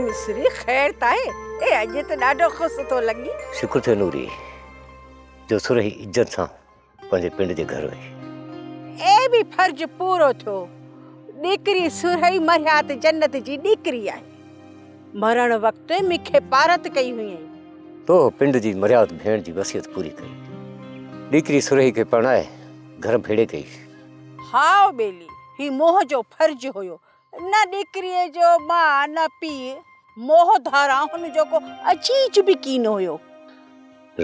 مصري خير ته آهي، اي اڄ ته ڏاڍو خوش ٿو لڳين. شڪر ٿيو نوري جو سرهي عزت سان پنهنجي پنڊ جي گهر وئي. اي به فرض پورو ٿيو. ڏيڪري سرهي مرهيات جنت جي ڏيڪري آهي. مرڻ وقت مون کي پارت ڪئي هئائين. تو پنڊ جي مرهيات ڀيڻ جي وصيت پوري ڪئي. ڏيڪري سرهي کي پرڻائي گهر ڀيڙي ڪئي. هائو ٻيلي، هي موهه جو فرض هيو. نه ڏيڪريء جو ماء نه پيء، موهه ڌاران هن جو ڪو عزيز به ڪين هيو.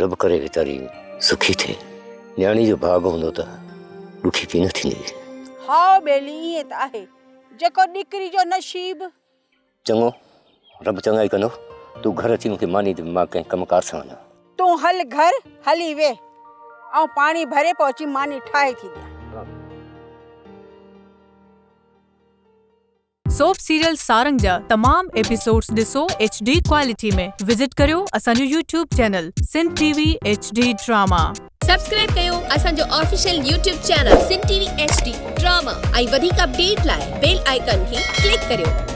رب ڪري ويچاري سکي ٿئي. نياڻي جو ڀاڳ هوندو ته ڏکي ڪين ٿيندي. هائو ٻيلي ائين ته آهي، جيڪو ڏيڪري جو نصيب. چڱو، رب چڱائي ڪندو. تون گهر اچي مون کي ماني ڏي، مان ڪنهن ڪم ڪار سان وڃان. تون هل گهر هلي ويهه، آئون پاڻي ڀري پوء اچي ماني ٺاهي ٿي ڏيان. سوپ سيريل سارنگ جا تمام ايپيسوڊز ڏسو ايڇ ڊي ڪوالٽي ۾ وزٽ ڪريو اسان جو YouTube channel Sindh T V H D drama. Subscribe ڪيو اسان جو official YouTube channel Sindh T V H D drama ۽ وڌيڪ اپڊيٽ لاء بيل آئيڪان کي ڪلڪ ڪريو.